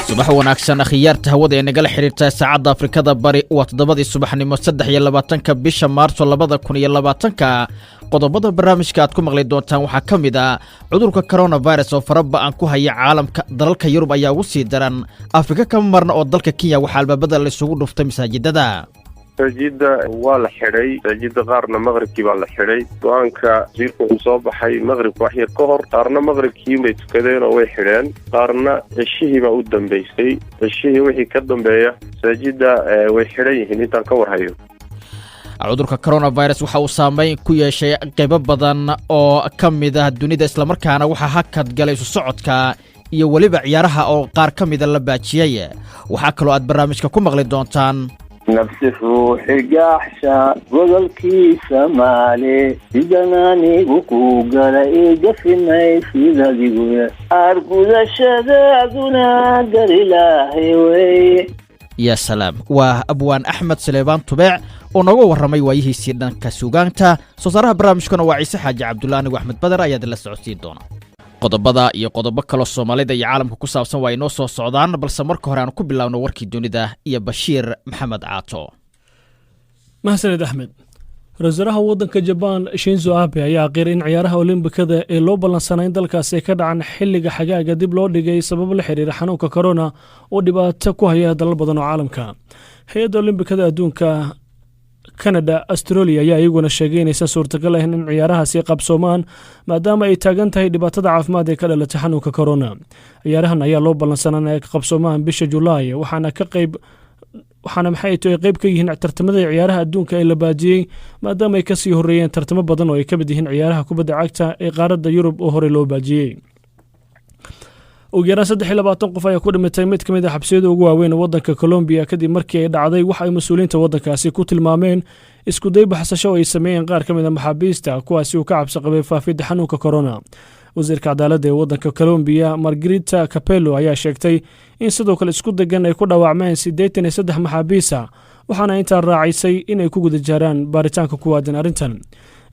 Subax wanaagsan, akhyaarta hawada ee nagala xidhiirta. Saacadda Afrikada Bari waa 7-dii subaxnimo, 23-ka bisha Maarso 2020-ka. Qodobada barnaamijka aad ku maqli doontaan waxaa ka mid ah cudurka coronavirus oo faraba'an ku haya caalamka. Dalalka Yurub ayaa ugu sii daran. Afrika kama marna oo dalka Kenya waxaa albaabada laysugu dhuftay masaajidada. Masaajida waa la xidhay. Masaajida qaarna maqribkii baa la xidhay. Go-aanka wasiirku wuxuu soo baxay maqribka wax yar ka hor. Qaarna maqribkii bay tukadeen oo way xidheen, qaarna ceshihii baa u dambaysay. Ceshihii wixii ka dambeeya masaajida way xidhan yihiin intaan ka warhayo. Cudurka coronavirus waxa uu saameyn ku yeeshay qaybo badan oo ka mid ah dunida, islamarkaana waxaa hakad galay isu socodka iyo weliba ciyaaraha oo qaar ka mida la baajiyey. Waxaa kaloo aad barnaamijka ku maqli doontaan: Nafsi ruuxi gaaxsha godolkiisa maale, sidan anigu ku gala igafimay sidadiguya argudashadaaduna garilaahay wey. Ya salaam! Waa abwaan Axmed Saleebaan Tubeec oo nooga warramay waayihiisii dhanka suugaanta. Soo saaraha barnaamijkuna waa Ciise Xaaji Cabdulla. Anigu Axmed Bader ayaa idinla socodsiin doona. Qodobada iyo qodobo kaloo Soomaalida iyo caalamka ku saabsan waa inoo soo socdaan, balse marka hore aan ku bilaabno warkii dunida iyo Bashiir Maxamed Caato. Mahsaned, Axmed. Ra-isul wasaaraha waddanka Jabaan Shinzo Abe ayaa qiray in ciyaaraha Olimbikada ee loo ballansanaa in dalkaasi ay ka dhacan xilliga xagaaga dib loo dhigay sabab la xiriira xanuunka corona oo dhibaato ku haya dalal badan oo caalamka. Hay-adda Olimbikada Adduunka, Canada, Australia ayaa iyaguna sheegay inaysan suurtagal ahayn in ciyaarahaasi qabsoomaan, maadaama ay taagan tahay dhibaatada caafimaad ee ka dhalatay xanuunka corona. Ciyaarahan ayaa loo ballansanaa in ay qabsoomaan bisha Julaay, waxaana ka qayb waxaana maxay to ay qayb ka yihiin tartamada ciyaaraha adduunka ee la baajiyey, maadaama ay kasii horreeyeen tartamo badan oo ay ka mid yihiin ciyaaraha kubadda cagta ee qaaradda Yurub oo horey loo baajiyey. Ugu yaraan 23 qof ayaa ku dhimatay mid ka mid ah xabsiyada ugu waaweyn waddanka Colombiya, kadib markii ay dhacday wax ay mas-uuliyiinta waddankaasi ku tilmaameen iskuday baxsasho oo ay sameeyeen qaar ka mid ah maxaabiista, kuwaasi uu ka cabsi qabay faafidda xanuunka corona. Wasiirka cadaaladda ee waddanka Colombiya, Margarita Capello, ayaa sheegtay in sidoo kale isku degan ay ku dhaawacmeen 83 maxaabiisa, waxaana intaa raacisay inay ku guda jaaraan baaritaanka ku aadan arrintan.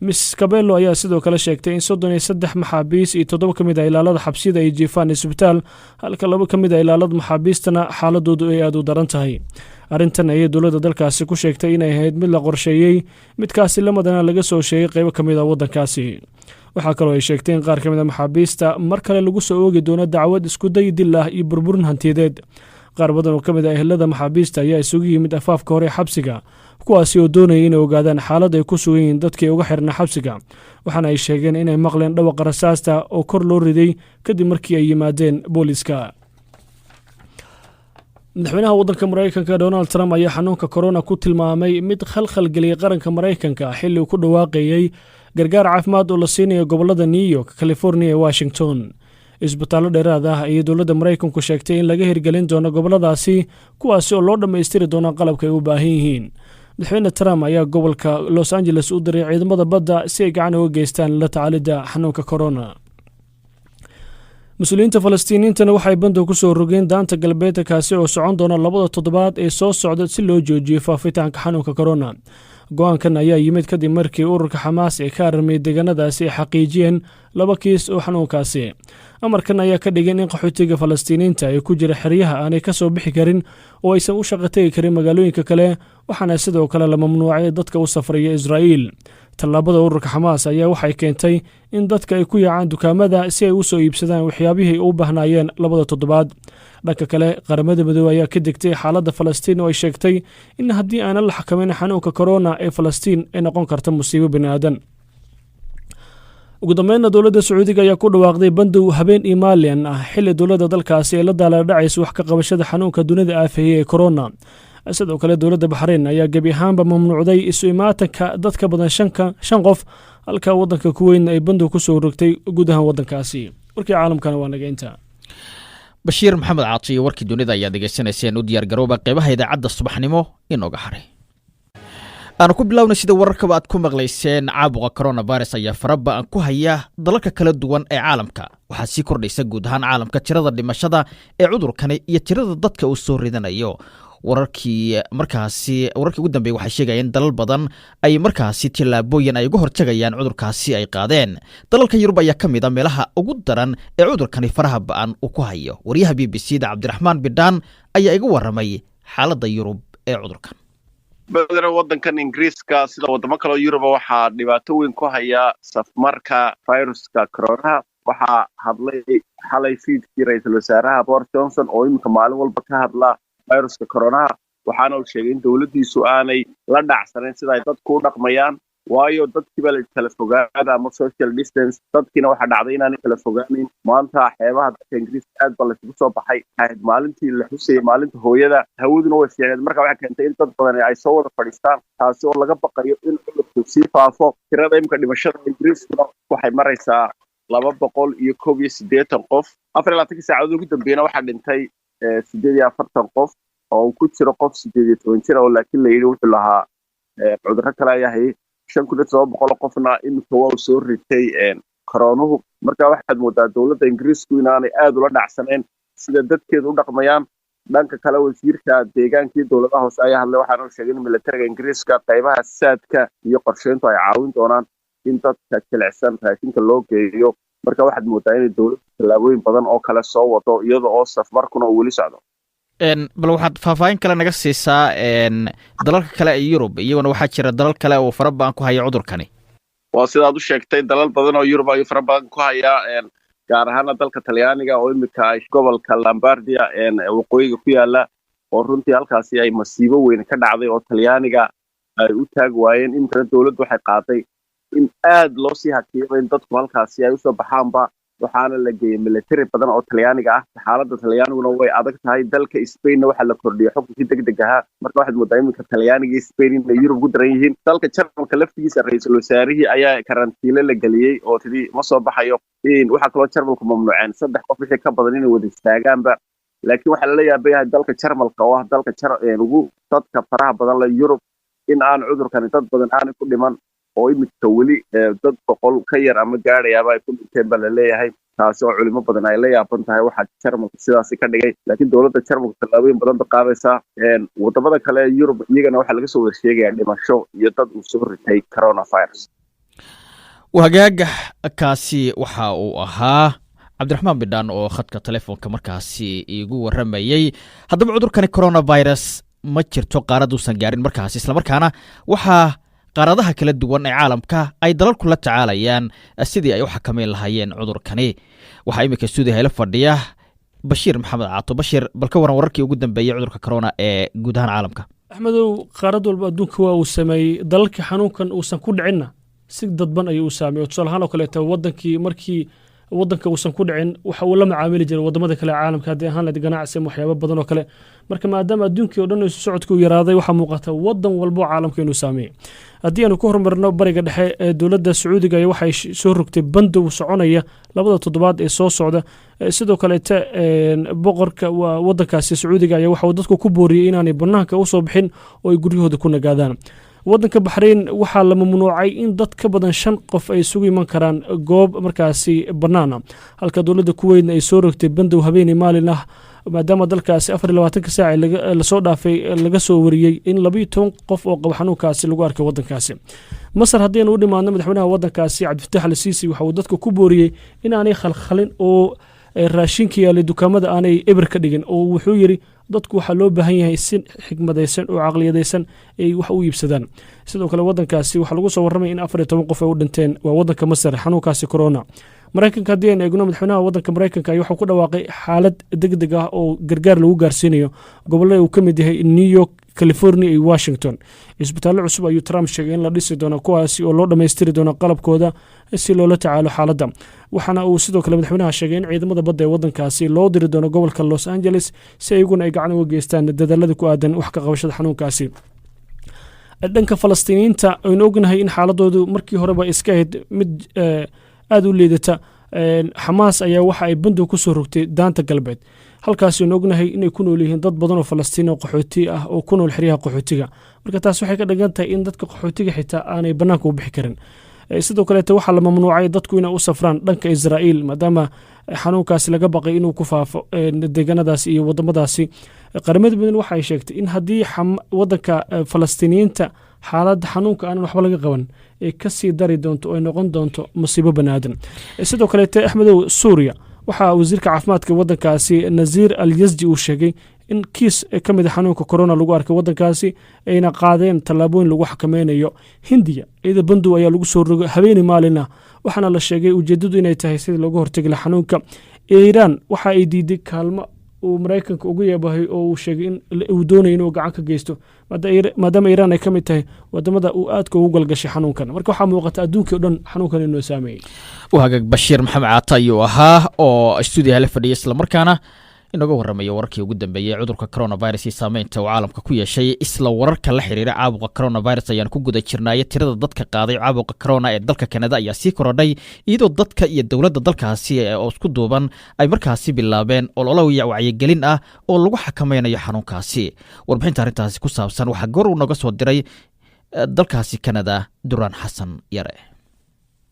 Miss Cabello ayaa sidoo kale sheegtay in 33 maxaabiis iyo 7 ka mid ah ilaalada xabsiyada ay jiifaan isbitaal, halka 2 ka mid ah ilaalada maxaabiistana xaaladoodu ay aada u daran tahay. Arrintan ayay dowladda dalkaasi ku sheegtay inay ahayd mid la qorsheeyey, midkaasi lamadana laga soo sheegay qaybo ka mid ah waddankaasi. Waxaa kaloo ay sheegtay in qaar ka mid ah maxaabiista mar kale lagu soo oogi doono dacwad iskuday dil ah iyo burburin hantiyadeed. Qaar badan oo ka mid ah ehelada maxaabiista ayaa isugu yimid afaafka hore xabsiga, kuwaasi oo doonayay inay ogaadaan xaalad ay ku sugan yihiin dadkii uga xirna xabsiga, waxaana ay sheegeen inay maqleen dhawaqa rasaasta oo kor loo riday kadib markii ay yimaadeen booliiska. Madaxweynaha waddanka Maraykanka Donald Trump ayaa xanuunka corona ku tilmaamay mid khalkhal geliyey qaranka Maraykanka, xilli uu ku dhawaaqayey gargaar caafimaad oo la siinayo gobollada New York, California iyo Washington. Isbitaallo dheeraad ah ayay dowladda Maraykanku sheegtay in laga hirgelin doono gobolladaasi, kuwaasi oo loo dhammaystiri doono qalabka ay u baahan yihiin. Madaxweyne Trump ayaa gobolka Los Angeles u diray ciidamada badda si ay gacan uga geystaan la tacaalidda xanuunka corona. Mas-uuliyiinta Falastiiniyiintana waxay bandow ku soo rogeen Daanta Galbeedka, kaasi oo socon doona 2da toddobaad ee soo socda, si loo joojiyo faafitaanka xanuunka corona. Go-aankan ayaa yimid kadib markii ururka Xamaas ee ka armiyay deegaanadaasi ay xaqiijiyeen 2 kiis oo xanuunkaasi. Amarkan ayaa ka dhigan in qaxootiga Falastiiniyiinta ee ku jira xeryaha aanay ka soo bixi karin oo aysan u shaqo tegi karin magaalooyinka kale, waxaana sidoo kale la mamnuucay dadka u safraya Israa'iil. Tallaabada ururka Xamaas ayaa waxay keentay in dadka ay ku yaacaan dukaamada si ay u soo iibsadaan waxyaabihii u baahnaayeen 2da toddobaad. Dhanka kale, Qaramada Midoobey ayaa ka degtay xaaladda Falastiin oo ay sheegtay in haddii aanan la xakamayn xanuunka corona ee Falastiin ay noqon karta musiibo bini aadan. Ugu dambeynna, dowladda Sacuudiga ayaa ku dhawaaqday bandow habeen iyo maalin ah, xilli dowladda dalkaasi ay la daaladhacaysa wax ka qabashada xanuunka dunida aafeeyey ee corona. Sidoo kale, dowladda Baxrayn ayaa gebi ahaanba mamnuucday isu imaatanka dad ka badan shan qof, halka waddanka Kuweynna ay bandow ku soo rogtay guud ahaan waddankaasi. Warkii caalamkana waa naga inta. Bashiir Maxamed Caato iyo warkii dunida ayaad dhegaysanayseen. U diyaar garooba qeybaha idaacadda subaxnimo inooga haray. Aanu ku bilownay, sida wararkaba aad ku maqlayseen, caabuqa coronavirus ayaa faraba-an ku haya dalalka kala duwan ee caalamka. Waxaa sii kordhaysa guud ahaan caalamka tirada dhimashada ee cudurkani iyo tirada dadka uu soo ridanayo. Wararkii markaasi, wararkii ugu dambeeyey waxay sheegayeen dalal badan ay markaasi tillaabooyin ay uga hortagayaan cudurkaasi ay qaadeen. Dalalka Yurub ayaa ka mid a meelaha ugu daran ee cudurkani faraha ba'an uu ku hayo. Wariyaha BBC da Cabdiraxmaan Bidhaan ayaa iga warramay xaaladda Yurub ee cudurkan. Badana waddankan Ingiriiska, sida waddamo kaleo Yuruba, waxaa dhibaato weyn ku haya safmarka viruska coronaha. Waxaa hadlay xalay fiidkii ra-iisul wasaaraha Boris Johnson, oo iminka maalin walba ka hadla viruska coronaha, waxaana uu sheegay in dowladdiisu aanay la dhacsanayn sida ay dadku u dhaqmayaan, waayo dadkii baa la kala fogaada ama social distance, dadkiina waxaa dhacday inaanay kala fogaanin. Maanta xeebaha dalka Ingiriiska aad baa laysugu soo baxay. Waxay ahayd maalintii la xusayay maalinta hooyada, hawaduna way fiicneed, marka waxay keentay in dad badan ay soo wada fadhiistaan, taasi oo laga baqayo in cudurku sii faafo. Tirada imika dhimashada Ingiriiskuna waxay maraysaa 281 qof. 24-kii saacadood ugu dambeeyena waxaa dhintay 48 qof, oo uu ku jiro qof 18 jir oo laakiin la yidhi wuxuu lahaa cudurro kale ayaa hayay. 5700 qofna iminka waa uu soo ritay koroonuhu. Marka waxaad moodaa dowladda Ingiriisku inaanay aad ula dhacsanayn sida dadkeedu u dhaqmayaan. Dhanka kale, wasiirka deegaanka iyo dowladaha hoose ayaa hadlay, waxaana uu sheegay in militariga Ingiriiska qaybaha saadka iyo qorsheyntu ay caawin doonaan in dadka jilicsan raashinka loo geeyo. Marka waxaad moodaa inay dowladdu tallaabooyin badan oo kale soo wado, iyada oo safmarkuna uu weli socdo. Bal waxaad faahfaahin kale naga siisaa dalalka kale ee Yurub. Iyaguna waxaa jira dalal kale oo fara badan ku haya cudurkani. Waa sidaad u sheegtay, dalal badan oo Yurub ayuu fara badan ku hayaa, gaar ahaana dalka Talyaaniga, oo iminka gobolka Lombardia waqooyiga ku yaala, oo runtii halkaasi ay masiibo weyn ka dhacday oo Talyaaniga ay u taag waayeen. Iminkana dowladdu waxay qaaday in aad loo sii hakiyaba in dadku halkaasi ay usoo baxaanba, waxaana la geeyey military badan oo Talyaaniga ah. Xaaladda Talyaaniguna way adag tahay. Dalka Spainna waxaa la kordhiyey xukunkii deg deg ahaa. Marka waxaad moodaa iminka Talyaaniga iyo Spain inay Yurub ku daran yihiin. Dalka Jarmalka laftigiisa ra-iisul wasaarihii ayaa karantiile la geliyey oo tidhi ma soo baxayo. Waxaa kaloo Jarmalku mamnuuceen saddex qof wixii ka badan inay wada istaagaanba. Laakiin waxaa lala yaaba yahay dalka Jarmalka, oo ah dalka ugu dadka faraha badan la Yurub, in aan cudurkani dad badan aanay ku dhiman, oo iminka weli dad 100 ka yar ama gaadhayaaba ay ku dhinteen baa laleeyahay, taasi oo culimo badan ay la yaaban tahay waxaa Jarmalka sidaasi ka dhigay. Laakiin dowladda Jarmalka tallaabooyin badan ba qaadaysaa. Wadamada kale ee Yurub iyagana waxaa laga soo wada sheegayaa dhimasho iyo dad uu soo ritay coronavirus. Hagaaga, kaasi waxa uu ahaa Cabdiraxmaan Bidhaan oo khadka telefoonka markaasi iigu warramayey. Haddaba cudurkani coronavirus ma jirto qaaraduusan gaarin markaasi, islamarkaana waxaa qaaradaha kala duwan ee caalamka ay dalalku la tacaalayaan sidii ay u xakameyn lahaayeen cudurkani. Waxaa iminka stuudiyaha ila fadhiya Bashiir Maxamed Caato. Bashiir, bal ka waran wararkii ugu dambeeyey cudurka corona ee guud ahaan caalamka? Axmedow, qaarad walba adduunka waa uu sameeyey. Dalalka xanuunkan uusan ku dhicinna si dadban ayuu u saameeyey. Tusaale ahaan oo kaleeto, wadankii markii wadanka uusan ku dhicin waxa uu la macaamili jiray wadamada kale caalamka, haddii ahaan lahayd ganacsi ama waxyaabo badan oo kale. Marka maadaama adduunkii oo dhan isu socodka uu yaraaday, waxaa muuqata wadan walbo caalamka inuu saameeyey. Haddii aanu ku horumarno Bariga Dhexe, ee dowladda Sacuudiga ayaa waxay soo rogtay bandow soconaya 2da toddobaad ee soo socda. Sidoo kaleete, boqorka wadankaasi Sacuudiga ayaa waxa uu dadku ku booriyey inaanay banaanka usoo bixin oo ay guryahooda ku nagaadaan. Wadanka Baxrayn waxaa la mamnuucay in dad ka badan shan qof ay isugu iman karaan goob markaasi bannaana, halka dowladda Kuweytna ay soo rogtay bandow habeenii maalin ah, maadaama dalkaasi 24-ka saac lasoo dhaafay laga soo wariyey in 12 qof oo qaba xanuunkaasi lagu arkay wadankaasi. Masar haddaynu u dhimaadno, madaxweynaha wadankaasi Cabdifatax Al Siisi waxa uu dadka ku booriyey inaanay khalkhalin oo raashinka yaalay dukaamada aanay eber ka dhigin, oo wuxuu yidhi dadku waxaa loo baahan yahay si xikmadaysan oo caqliyadaysan ay wax u iibsadaan. Sidoo kale, wadankaasi waxaa lagu soo warramaya in 14 qof ay u dhinteen, waa wadanka Masar, xanuunkaasi corona. Maraykanka haddii aynu eegno, madaxweynaha wadanka Maraykanka ayaa waxuu ku dhawaaqay xaalad deg deg ah oo gargaar lagu gaarsiinayo gobollada uu ka mid yahay New York, California iyo Washington. Cisbitaallo cusub ayuu Trump sheegay in la dhisi doono, kuwaasi oo loo dhammaystiri doono qalabkooda si loola tacaalo xaaladda. Waxaana uu sidoo kale madaxweynaha sheegay in ciidamada badda ee wadankaasi loo diri doono gobolka Los Angeles si iyaguna ay gacan uga geystaan dadaalada ku aadan wax ka qabashada xanuunkaasi. Dhanka Falastiiniyiinta, aynu ognahay in xaaladoodu markii horeba iska ahayd mid aada u liidata, Xamaas ayaa waxa ay bandow ku soo rogtay Daanta Galbeed, halkaas aynu ognahay inay ku nool yihiin dad badan oo Falastiin oo qaxooti ah oo ku nool xeryaha qaxootiga. Marka taas waxay ka dhigan tahay in dadka qaxootiga xitaa aanay bannaanka u bixi karin. Sidoo kaleete, waxaa la mamnuucay dadku inay u safraan dhanka Israa'iil, maadaama xanuunkaasi laga baqay inuu ku faafo deegaanadaasi iyo wadamadaasi. Qaramada Midoobey waxay sheegtay in haddii waddanka Falastiiniyiinta xaaladda xanuunka aanan waxba laga qaban, ay kasii dari doonto oo ay noqon doonto musiibo banaadan. Sidoo kaleete, Axmedow, Suuriya waxaa wasiirka caafimaadka waddankaasi Naziir Al Yazji uu sheegay in kiis ka mid a xanuunka corona lagu arkay waddankaasi, ayna qaadeen tallaabooyin lagu xakameynayo. Hindiya iyada bandow ayaa lagu soo rogay habeeni maalina, waxaana la sheegay ujeeddadu inay tahay sidii looga hortegi laha xanuunka. Iiraan waxa ay diiday kaalmo uu Maraykanka ugu yeebahay oo uu sheegay in uu doonaya inuu gacan ka geysto, maadaama Iiraan ay ka mid tahay wadamada uu aadka ugu galgashay xanuunkan. Marka waxaa muuqata adduunkii o dhan xanuunkan inuu saameeyey. Hagaag, Bashiir Maxamed Caata ayuu ahaa oo stuudiyaha la fadhiyay, islamarkaana inooga warramaya wararkii ugu dambeeyey cudurka coronavirus iyo saameynta uu caalamka ku yeeshay. Isla wararka la xiriira caabuqa coronavirus ayaan ku guda jirnaaye, tirada dadka qaaday caabuqa corona ee dalka Kanada ayaa sii korodhay, iyadoo dadka iyo dowladda dalkaasi oo isku duuban ay markaasi bilaabeen ololo wacyigelin ah oo lagu xakameynayo xanuunkaasi. Warbixinta arrintaasi ku saabsan waxaa goor uu nooga soo diray dalkaasi Kanada Duraan Xasan Yare.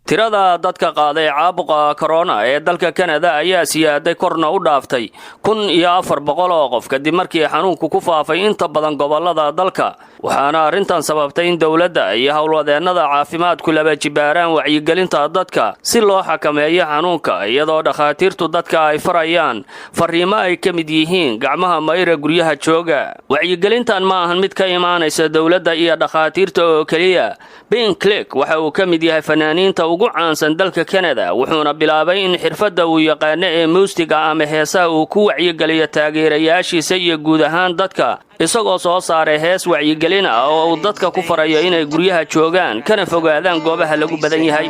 Tirada dadka qaaday caabuqa korona ee dalka Kanada ayaa siyaaday, korna u dhaaftay 1400 oo qof, kadib markii xanuunku ku faafay inta badan gobollada dalka. Waxaana arrintan sababtay in dowladda iyo howlwadeennada caafimaadku laba jibaaraan wacyigelinta dadka si loo xakameeyo xanuunka, iyadoo dhakhaatiirtu dadka ay farayaan farriimo ay ka mid yihiin "gacmaha mayra, guryaha jooga". Wacyigelintan ma ahan mid ka imaanaysa dowladda iyo dhakhaatiirta oo keliya. Ben Click waxa uu ka mid yahay fanaaniinta ugu caansan dalka Kanada, wuxuuna bilaabay in xirfadda uu yaqaano ee muusiga ama heesaha uu ku wacyigeliyo taageerayaashiisa iyo guud ahaan dadka, isagoo soo saaray hees wacyigelin ah oo uu dadka ku farayo inay guryaha joogaan kana fogaadaan goobaha lagu badan yahay.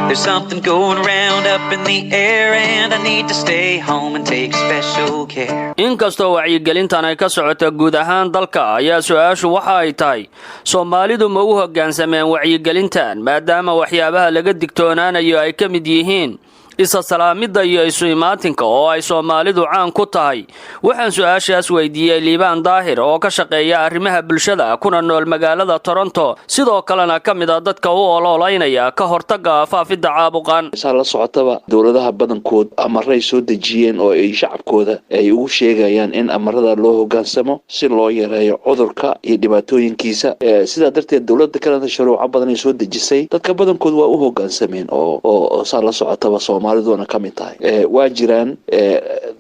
There's something going round up in the air, and I need to stay home and take special care. Inkastoo wacyigelintan ay ka socoto guud ahaan dalka, ayaa su-aashu waxa ay tahay: Soomaalidu ma u hoggaansameen wacyigelintan, maadaama waxyaabaha laga digtoonaanayo ay ka mid yihiin isa salaamidda iyo isu imaatinka oo ay Soomaalidu caan ku tahay? Waxaan su-aashaas weydiiyey Liibaan Daahir oo ka shaqeeya arrimaha bulshada, kuna nool magaalada Toronto, sidoo kalena ka mid a dadka u ololaynaya ka hortagga faafidda caabuqan. Saa la socotaba, dowladaha badankood amaray soo dejiyeen oo ay shacabkooda ay ugu sheegayaan in amarada loo hoggaansamo si loo yareeyo cudurka iyo dhibaatooyinkiisa. Sidaa darteed, dowladda Kanada shuruuco badan ay soo dejisay. Dadka badankood waa u hoggaansameen oo saa la socotaba Soomaaliduna ka mid tahay. Waa jiraan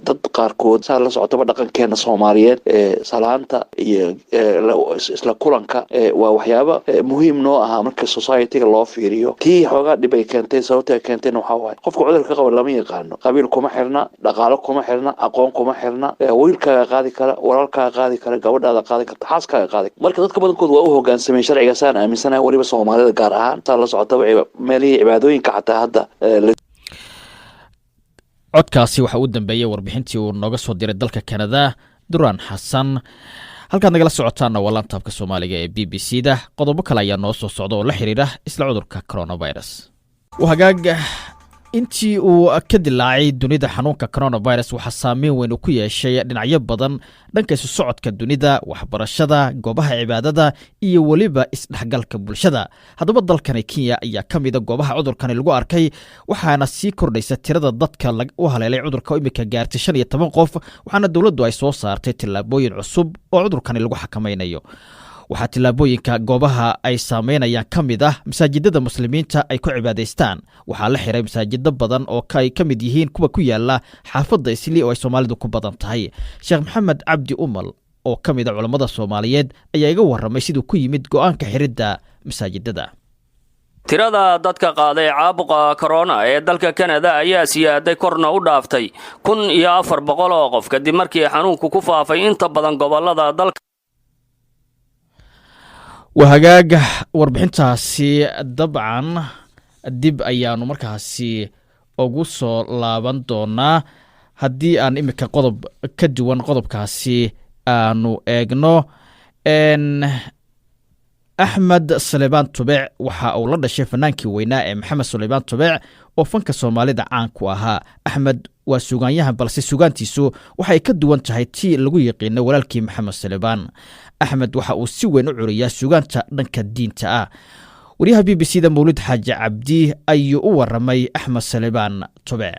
dad qaarkood, saa la socotaba dhaqankeena Soomaaliyeed, salaanta iyo isla kulanka waa waxyaaba muhiim noo ahaa marka society-ga loo fiiriyo. Tii xoogaa dhib ay keentay. Sababta ay keentayna waxaa waaye, qofka cudurka qaba lama yaqaano, qabiil kuma xirna, dhaqaalo kuma xirna, aqoon kuma xirna. Wiilkaaga qaadi kara, walaalkaaga qaadi kara, gabadhaada qaadi karta, xaaskaaga qaadi. Marka dadka badankood waa u hogaansameen sharciga, saan aaminsanahay, weliba Soomaalida gaar ahaan. Saa la socotaba, meelihii cibaadooyinka xataa hadda Codkaasi waxaa u dambeeyey warbixintii uu nooga soo diray dalka Kanada Duraan Xasan. Halkaad nagala socotaanna waa laantaabka Soomaaliga ee BBC da. Qodobo kale ayaa noo soo socda oo la xiriira isla cudurka coronavirus. Hagaag, intii uu ka dilaacay dunida xanuunka coronavirus, waxaa saameyn weyn uu ku yeeshay dhinacyo badan: dhanka isu socodka dunida, waxbarashada, goobaha cibaadada iyo weliba isdhexgalka bulshada. Haddaba, dalkani Kenya ayaa ka mida goobaha cudurkani lagu arkay, waxaana sii kordhaysa tirada dadka u haleelay cudurka oo imika gaartay 15 qof, waxaana dowladdu ay soo saartay tillaabooyin cusub oo cudurkani lagu xakamaynayo. Waxaa tillaabooyinka goobaha ay saameynayaan ka mid ah masaajidada Muslimiinta ay ku cibaadaystaan. Waxaa la xiray masaajido badan oo ay ka mid yihiin kuwa ku yaala xaafadda Isli oo ay Soomaalidu ku badan tahay. Sheekh Maxamed Cabdi Umal oo ka mid a culammada Soomaaliyeed ayaa iga warramay siduu ku yimid go'aanka xiridda masaajidada. Tirada dadka qaaday caabuqa korona ee dalka Kanada ayaa siyaaday, korna u dhaaftay 1400 oo qof, kadib markii xanuunku ku faafay inta badan gobollada dalka. Waa hagaag, warbixintaasi dabcan dib ayaanu markaasi ugu soo laaban doonaa. Haddii aan iminka qodob ka duwan qodobkaasi aanu eegno, Axmed Suleymaan Tubec waxa uu la dhashay fanaankii weynaa ee Maxamed Suleymaan Tubec oo fanka Soomaalida caan ku ahaa. Axmed waa sugaanyahan, balse sugaantiisu waxay ka duwan tahay tii lagu yiqiinay walaalkii Maxamed Suleymaan. Axmed waxa uu si weyn u curiyaa sugaanta dhanka diinta ah. Wariyaha BBC da Mawlid Xaaji Cabdi ayuu u waramay Axmed Suleymaan Tubec.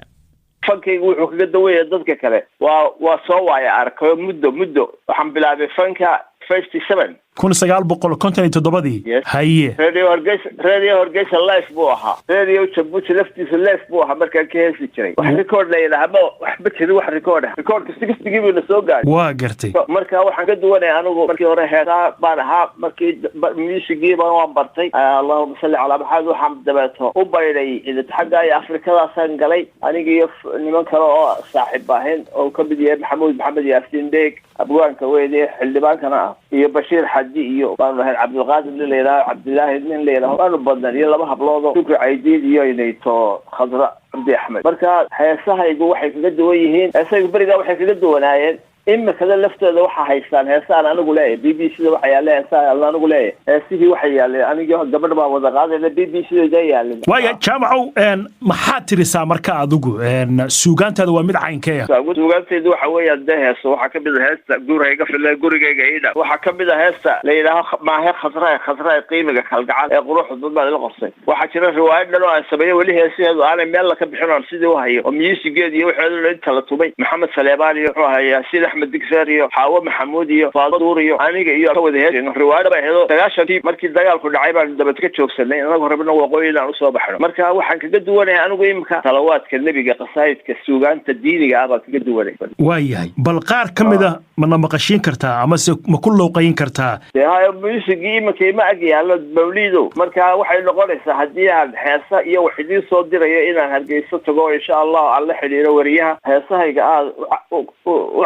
Fankaygu wuxuu kaga dawaya dadka kale waa soo waaya arkayo. Muddo waxaan bilaabay fanka 57. 1957-dii, haye. Radio Hargeysa, Radio Hargeysa live buu ahaa, Radio Jabuuti laftiisa live buu ahaa. Markaan ka heesi jiray, wax record la yidhaha ma wax ma jirin, wax record ah. Recordka 60-gii buu na soo gaaray. Waa gartay. Marka waxaan ka duwanaya, anigu markii hore heesaa baan ahaa, markii musigii baan waan bartay. Allahuma salli calaa Maxamed. Waxaan dabeeto u baydhay xagga iyo Afrikadaasaan galay, aniga iyo niman kale oo saaxiib ahayn oo kamid yahay Maxamuud Maxamed Yaasiin Dheeg, abwaanka weyne, xildhibaankana ah, iyo Bashiir Xadi, iyo baanu ahayn Cabdilqaadir nin la yidhaho, Cabdilaahi nin la yidhaho, waanu badnan, iyo laba habloodo, Shukri Caydiid iyo inayto Khadra Cabdi Axmed. Marka heesahaygu waxay kaga duwan yihiin, heesahaygu berigaa waxay kaga duwanaayeen, imikada laftooda waxaa haystaan heesaan anigu leeyahay. BBC da waxaa yaalla heesaan anigu leeyahay. Heesihii waxay yaaleen anigii gabadh baa wada qaadayna, BBC da da yaalin. Waaya, Jaamacow, maxaad tirisaa marka adigu? Suugaantaada waa mid caynkee ah? Suugaantaydu waxa weeyaan dee heeso. Waxaa kamid a heesta "Guurhayga file gurigayga iidha". Waxaa kamid a heesta la yidhaaho "Maahe Khadraay Khadraay qiimiga kalgacal ee quruxda dad baa ila qorsay". Waxaa jira riwaayad dhan oo aan sameeyo, weli heesaheedu aanay meel laka bixin, oon sidii u hayo, oo musigeed iyo waxeedu inta la tumay Maxamed Saleebaan iyo muxuu ahaa Yaasiin Axmed Digseer iyo Xaawo Maxamuud iyo Faado Duur iyo aniga iyo ka wada heesayno. Riwaayad bay ahayd. 90-kii markii dagaalku dhacay baan dabad ka joogsanay, anagu rabno waqooyi inaan usoo baxno. Marka waxaan kaga duwanaya anigu imika salawaadka nebiga, qasaayidka, suugaanta diiniga ah baan kaga duwanay. Waayahay, bal qaar ka mid a mana maqashiin kartaa amase ma ku lowqayn kartaa? Dee hayo, musigii iminka ima ag yaallo, Mawliidow. Marka waxay noqonaysaa haddii aan heesa iyo wax idiin soo dirayo inaan Hargeyso tago, insha Allah, aan la xidhiiro wariyaha. Heesahayga aada u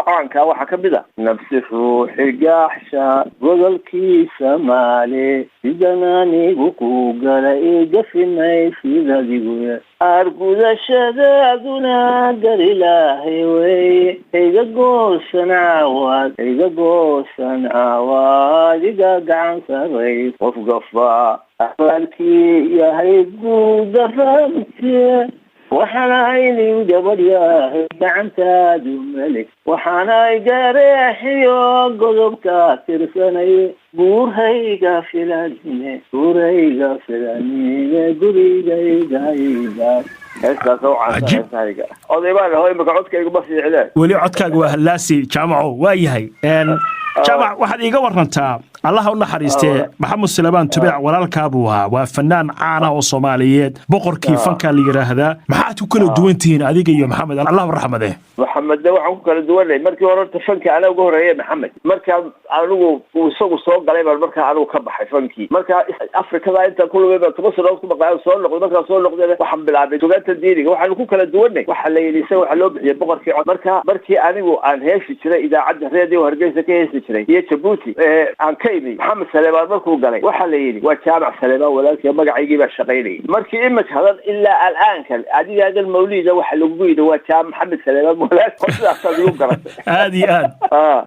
caanka waxaa ka mid a "Nabsi ruuxi gaaxsha godolkiisa maale sidan anigu ku gala igafinay sidadigu argudashadaaduna garilaahay weye iga goosan caawaad iga goosan caawaad iga gacan saray qof gafa abaalkii yahay guudaramte waxaan aynin gabadh yahay gacantaadu melig waxaanay gareexiyo godobka tirsanay buurhayga filanine buurhayga filanine gurigayga. Heestaas oo caansan heesahayga. Oday baan aho imika, codkaygu ma fiicneen. Weli codkaaga waa hallaasi, Jaamaco. Waa yahay, Jaamac, waxaad iiga warantaa, Allaha u naxariistee, Maxamed Suleymaan Tubeec walaalkaabuu ahaa, waa fanaan caana oo Soomaaliyeed, boqorkii fankaa la yidhaahdaa. Maxaad ku kala duwan tihiin adiga iyo Maxamed, Allahu raxmade? Maxamed de waxaan ku kala duwanay, markii hore horta fanka anaa uga horreeyay Maxamed. Markaa anigu uu isagu soo galay baan markaa anigu ka baxay fankii. Marka Afrikada intaan ku lumay baan 10 sanadood ku maqlay, soo noqday. Markaan soo noqdayna waxaan bilaabay sugaanta diiniga. Waxaanu ku kala duwanay, waxa la yidhi isaga waxaa loo bixiyay boqorkii cod. Marka markii anigu aan heesi jiray idaacadda Radio Hargeysa ka heesi jiray iyo Jabuuti aan ka imi, Maxamed Saleebaan markuu galay waxaa la yidhi waa Jaamac Saleebaan walaalkii, magacaygii baa shaqaynayay. Markii imika hadan ilaa al'aankan adigaagan Mawliida waxa lagugu yidhi waa Jaamac Maxamed Saleebaan walaal, sidaasaad igu garatay. Aad iyo aad.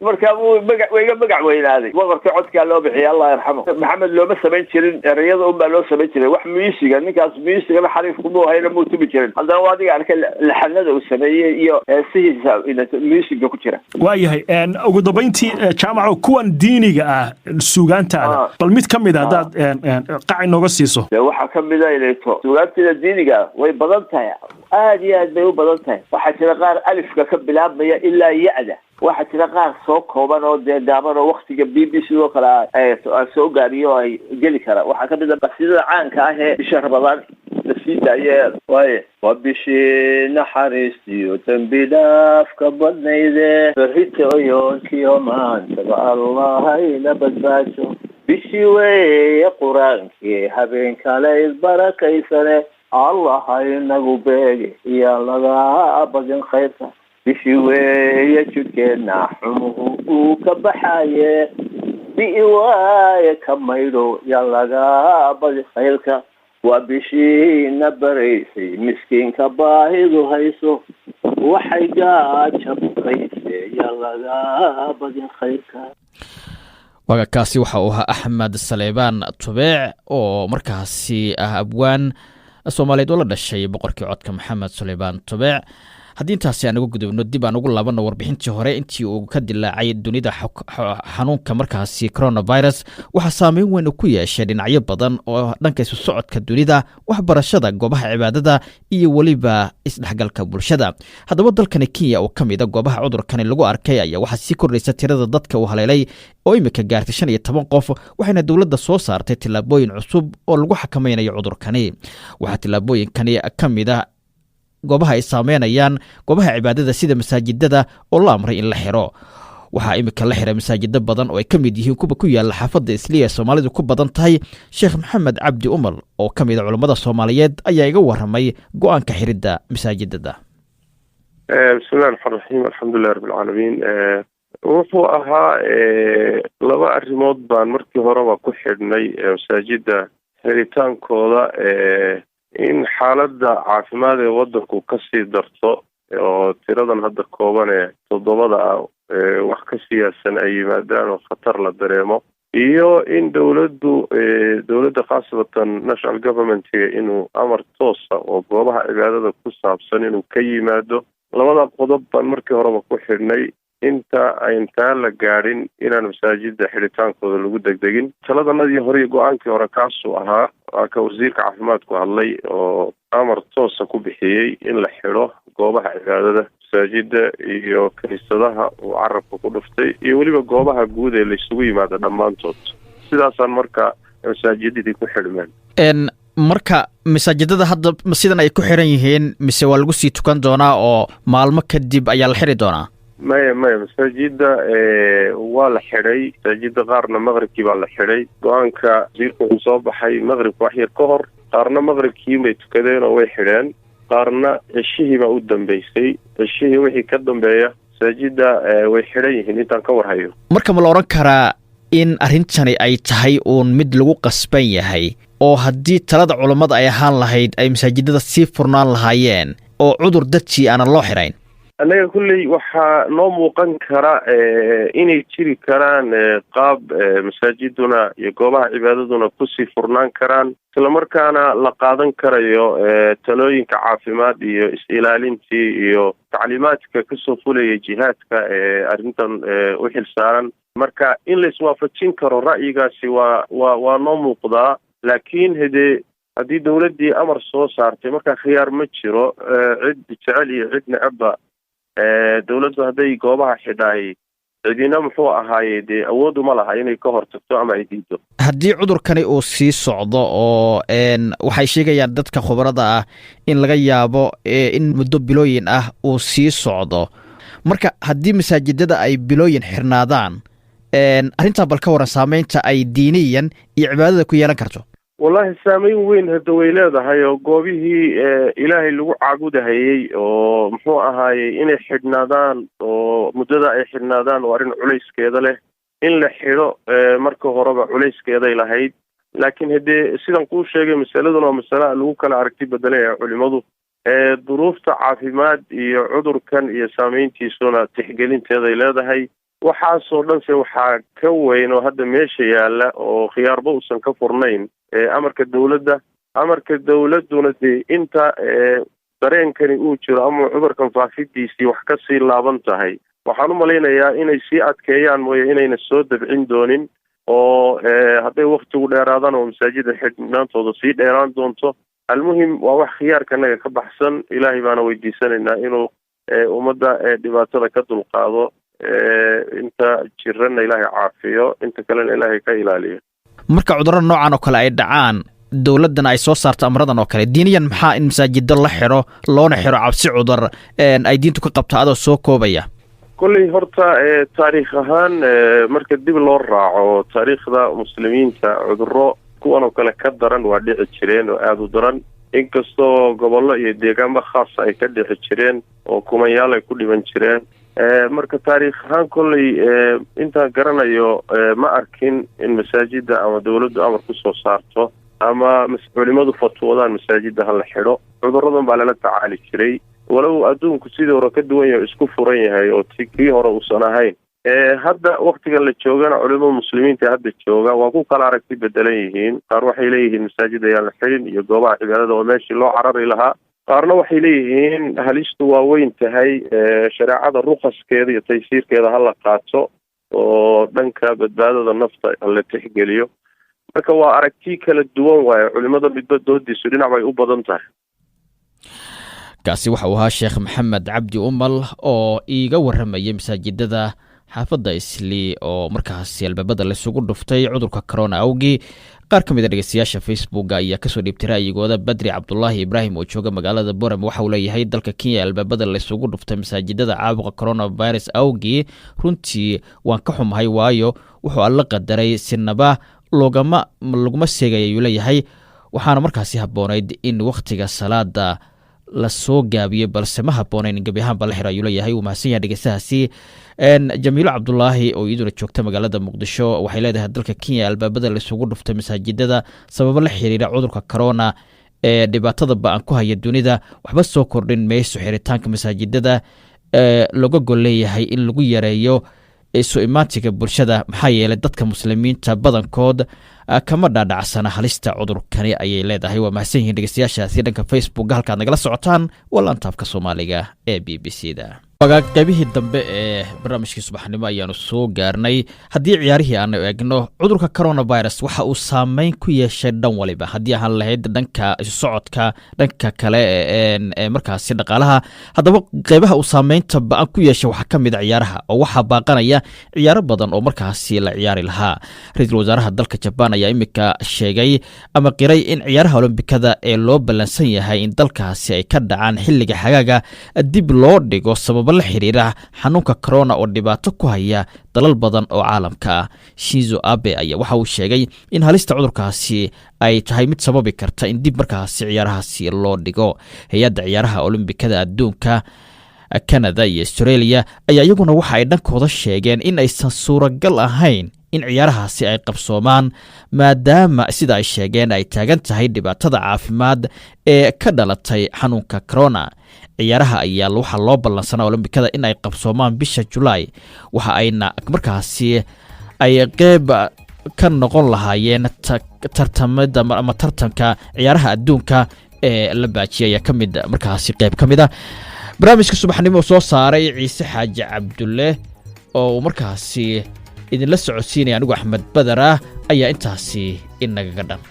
Marka wuu magac wayga magac weynaaday, boqorkii codkaa loo bixiyay, Allah yarxamo. Maxamed looma samayn jirin, ereyada un baa loo samayn jiray, wax musiga. Ninkaas musigana xariifkumuu hayna, muu tumi jirin. Haddana waa adiga arkay laxanada uu sameeyey iyo heesihiisa musiga ku jira. Waayahay, ugu dambayntii, Jaamaco, kuwan diiniga ah suugaantaada bal mid ka mid a haddaad qac inooga siiso. De waxaa ka mid a inayto suugaanteeda diiniga way badan tahay, aad iyo aad bay u badan tahay. Waxaa jira qaar alifka ka bilaabmaya ilaa ya-da, waxaa jira qaar soo kooban oo dee gaaban oo waktiga BBC oo kale aan soo gaariyo oo ay geli kara. Waxaa kamid a qasiidada caanka ah ee bisha Ramadaan la sii daaye, waaye waa bishii naxariistiyo dembi dhaafka badnayde, berrito yoonkiyo maantaba Allahayna badbaajo, bishii weeye Qur-aankii habeen kale isbarakaysane, Allah inagu beege iyo laga badin khayrka, bishii weeye jidhkeenna xumuhu uu ka baxaye, bi'i waaye ka maydho yaa laga badi khayrka, waa bishiina baraysay miskiinka baahidu hayso waxay gaaja barayse yaa laga badin khayrka. Waga kaasi waxa uu ahaa Axmed Saleebaan Tubeec oo markaasi ah abwaan Soomaaliyeed oo la dhashay boqorkii codka Maxamed Suleymaan Tubeec. Haddii intaasi aan uga gudubno, dib aan ugu laabanno warbixintii hore. Intii uu ka dilaacay dunida xanuunka markaasi coronavirus, waxaa saameyn weyn ku yeeshay dhinacyo badan oo dhanka isu socodka dunida, waxbarashada, goobaha cibaadada iyo weliba isdhexgalka bulshada. Haddaba dalkani Kenya oo ka mid a goobaha cudurkani lagu arkay ayaa waxaa sii kordhaysa tirada dadka uu haleelay oo imika gaartay 15 qof, waxayna dowladda soo saartay tillaabooyin cusub oo lagu xakamaynayo cudurkani. Waxaa tillaabooyinkani ka mid ah goobaha ay saameynayaan goobaha cibaadada sida masaajidada oo la amray in la xiro. Waxaa imika la xiray masaajida badan oo ay ka mid yihiin kuwa ku yaala xaafadda Isliya ee Soomaalidu ku badan tahay. Sheekh Maxamed Cabdi Umal oo ka mid a culammada Soomaaliyeed ayaa iga waramay go-aanka xiridda masaajidada. Bismillahi raxmaan raxiim, alxamdulilah rabbilcaalamiin. Wuxuu ahaa laba arrimood baan markii horeba ku xidhnay masaajida xiritaankooda: in xaaladda caafimaad ee waddanku kasii darto oo tiradan hadda kooban ee 7da ah wax ka siyaasan ay yimaadaan oo khatar la dareemo, iyo in dowladda, khaasatan national government-iga, inuu amar toosa oo goobaha cibaadada ku saabsan inuu ka yimaado. Labada qodob baan markii horeba ku xidhnay inta ayntaa la gaadhin inaan masaajida xidhitaankooda lagu degdegin. Taladanadii hore iyo go-aankii hore kaasuu ahaa. Waa ka wasiirka caafimaadku hadlay oo amar toosa ku bixiyey in la xidho goobaha cibaadada, masaajida iyo kiniisadaha uu carabka ku dhuftay, iyo weliba goobaha guud ee laysugu yimaado dhammaantood. Sidaasaan marka masaajidadii ku xidhmeen. Marka masaajidada hadda sidan ay ku xiran yihiin mise waa lagu sii tukan doonaa oo maalmo kadib ayaa la xiri doonaa? Maya, maya, masaajida waa la xidhay. Masaajida qaarna maqribkii baa la xidhay. Go-aanka wasiirku wuxuu soo baxay maqribka wax yar ka hor. Qaarna maqribkii bay tukadeen oo way xidheen, qaarna ceshihii baa u dambeysay. Ceshihii wixii ka dambeeya masaajida way xidhan yihiin intaan ka warhayo. Marka ma la odhan karaa in arrintani ay tahay uun mid lagu qasban yahay, oo haddii talada culammada ay ahaan lahayd ay masaajidada sii furnaan lahaayeen oo cudur dartii aanan loo xidhayn? Annaga kulley waxaa noo muuqan kara inay jiri karaan qaab masaajiduna iyo goobaha cibaadaduna kusii furnaan karaan, islamarkaana la qaadan karayo talooyinka caafimaad iyo is-ilaalintii iyo tacliimaadka kasoo fulaya jihaadka ee arrintan u xil saaran. Marka in la iswaafajin karo ra'yigaasi waa noo muuqdaa, laakiin hede haddii dawladdii amar soo saartay, markaa khiyaar ma jiro. Cid jecel iyo cid necebba, dawladdu hadday goobaha xidhaay, cidina muxuu ahaaye dee awood uma laha inay ka hortagto ama ay diido. Haddii cudurkani uu sii socdo oo waxay sheegayaan dadka khubarada ah in laga yaabo in muddo bilooyin ah uu sii socdo, marka haddii masaajidada ay bilooyin xirnaadaan, arrintaa bal ka waran saameynta ay diiniyan iyo cibaadada ku yeelan karto? Wallahi, saameyn weyn hadda way leedahay, oo goobihii Ilaahay lagu caabudahayey oo muxuu ahaayey inay xidhnaadaan oo muddada ay xidhnaadaan waa arrin culayskeeda leh. In la xidho marka horeba culayskeeday lahayd, laakiin haddee sidan kuu sheegay, masaladuna waa masale lagu kala aragti bedelan yahay culimadu. Duruufta caafimaad iyo cudurkan iyo saameyntiisuna tixgelinteeday leedahay. Waxaasoo dhan se waxaa ka weyn oo hadda meesha yaalla oo khiyaarba uusan ka furnayn amarka dawladda. Amarka dawladduna dee inta dareenkani uu jiro ama cudurkan faafidiisii wax kasii laaban tahay, waxaan u malaynayaa inay sii adkeeyaan mooye inayna soo dabcin doonin, oo hadday waktigu dheeraadaan oo masaajida xidhnaantooda sii dheeraan doonto. Almuhim, waa wax khiyaarka naga ka baxsan. Ilaahay baana weydiisanaynaa inuu ummadda dhibaatada ka dulqaado, inta jiranna Ilaahay caafiyo, inta kalena Ilaahay ka ilaaliyo. Marka cudurrada noocan oo kale ay dhacaan, dowladdana ay soo saarto amradan oo kale, diiniyan maxaa in masaajido la xidho loona xidho cabsi cudur ay diintu ka qabto, adoo soo koobaya? Kolley horta taariikh ahaan marka dib loo raaco taariikhda muslimiinta, cudurro kuwan oo kale ka daran waa dhici jireen oo aada u daran, inkastoo gobollo iyo deegaamo khaasa ay ka dhici jireen oo kumanyaal ay ku dhiman jireen. Marka taariikh ahaan kolley intaan garanayo ma arkin in masaajida ama dawladdu amar kusoo saarto ama culimadu fatwoodaan masaajida ha la xidho. Cuduradan baa lala tacaali jiray, walow adduunku sidii hore ka duwan yahay, isku furan yahay oo kii hore uusan ahayn. Hadda waktigan la joogana culimada muslimiinta hadda jooga waa ku kala aragti bedelan yihiin. Qaar waxay leeyihiin masaajid ayaan la xidhin iyo goobaha cibaadada oo meeshii loo carari lahaa. Qaarna waxay leeyihiin halistu waa weyn tahay, shareecada ruqaskeeda iyo taysiirkeeda ha la qaato oo dhanka badbaadada nafta la tixgeliyo. Marka waa aragti kala duwan waaye, culimada midba doodiisu dhinac bay u badan tahay. Kaasi waxa uu ahaa Sheekh Maxamed Cabdi Umal oo iiga warramayay masaajidada xaafadda Islii oo markaasi albaabada laisugu dhuftay cudurka corona awgii. Qaar ka mid a dhegeystayaasha Facebooka ayaa kasoo dhiibtay ra'yigooda. Badri Cabdulaahi Ibraahim oo jooga magaalada Boram waxa uu leeyahay: "Dalka Kenya albaabada laysugu dhuftay masaajidada caabuqa coronavirus awgii, runtii waan ka xumahay, waayo wuxuu Alla qadaray sinaba loogama laguma seegay," ayuu leeyahay. "Waxaana markaasi habboonayd in wakhtiga salaada lasoo gaabiyo, balse ma habboonayn in gebi ahaanba la xiro," ayuu leeyahay. Wuu mahadsan yahay dhegeystahaasi. Jamiilo Cabdulaahi oo iyaduna joogta magaalada Muqdisho waxay leedahay: "Dalka Kenya albaabada laisugu dhuftay masaajidada sababo la xiriira cudurka corona ee dhibaatada ba-an ku haya dunida, waxba soo kordhin mayso xiritaanka masaajidada ee looga gol leeyahay in lagu yareeyo isu imaantiga bulshada, maxaa yeelay dadka Muslimiinta badankood kama dhaadhacsana halista cudurkani," ayay leedahay. Waa mahadsan yihiin dhegeystayaashaasi dhanka Facebook. Halkaad nagala socotaan waa laantaafka Soomaaliga ee BBC da. Qaybihii dambe ee barnaamijkii subaxnimo ayaanu soo gaarnay. Haddii ciyaarihii aanu eegno, cudurka coronavirus waxa uu saameyn ku yeeshay dhan waliba, haddii ahaan lahayd dhanka isu socodka, dhanka kale ee markaasi dhaqaalaha. Haddaba qeybaha uu saameynta ba-an ku yeeshay waxaa ka mid a ciyaaraha, oo waxaa baaqanaya ciyaaro badan oo markaasi la ciyaari lahaa. Ra-iisul wasaaraha dalka Jabaan ayaa imika sheegay ama qiray in ciyaaraha Olombikada ee loo ballansan yahay in dalkaasi ay ka dhacaan xilliga xagaaga dib loo dhigo sababo la xiriira xanuunka corona oo dhibaato ku haya dalal badan oo caalamka ah. Shinzo Abe ayaa waxa uu sheegay in halista cudurkaasi ay tahay mid sababi karta in dib markaasi ciyaarahaasi loo dhigo. Hay-adda ciyaaraha Olombikada adduunka, Canada iyo Australia ayaa iyaguna waxa ay dhankooda sheegeen in aysan suuragal ahayn in ciyaarahaasi ay qabsoomaan, maadaama sida ay sheegeen ay taagan tahay dhibaatada caafimaad ee ka dhalatay xanuunka corona. Ciyaaraha ayaa waxaa loo ballansanaa Olombikada in ay qabsoomaan bisha Julaay, waxa ayna markaasi ay qeyb ka noqon lahaayeen tartamada ama tartanka ciyaaraha adduunka ee la baajiyay ayaa ka mid markaasi qeyb ka mid ah barnaamijka subaxnimo soo saaray Ciise Xaaji Cabdulle oo uu markaasi idinla socodsiinaya anigu Axmed Badar ah ayaa intaasi inagaga dhan.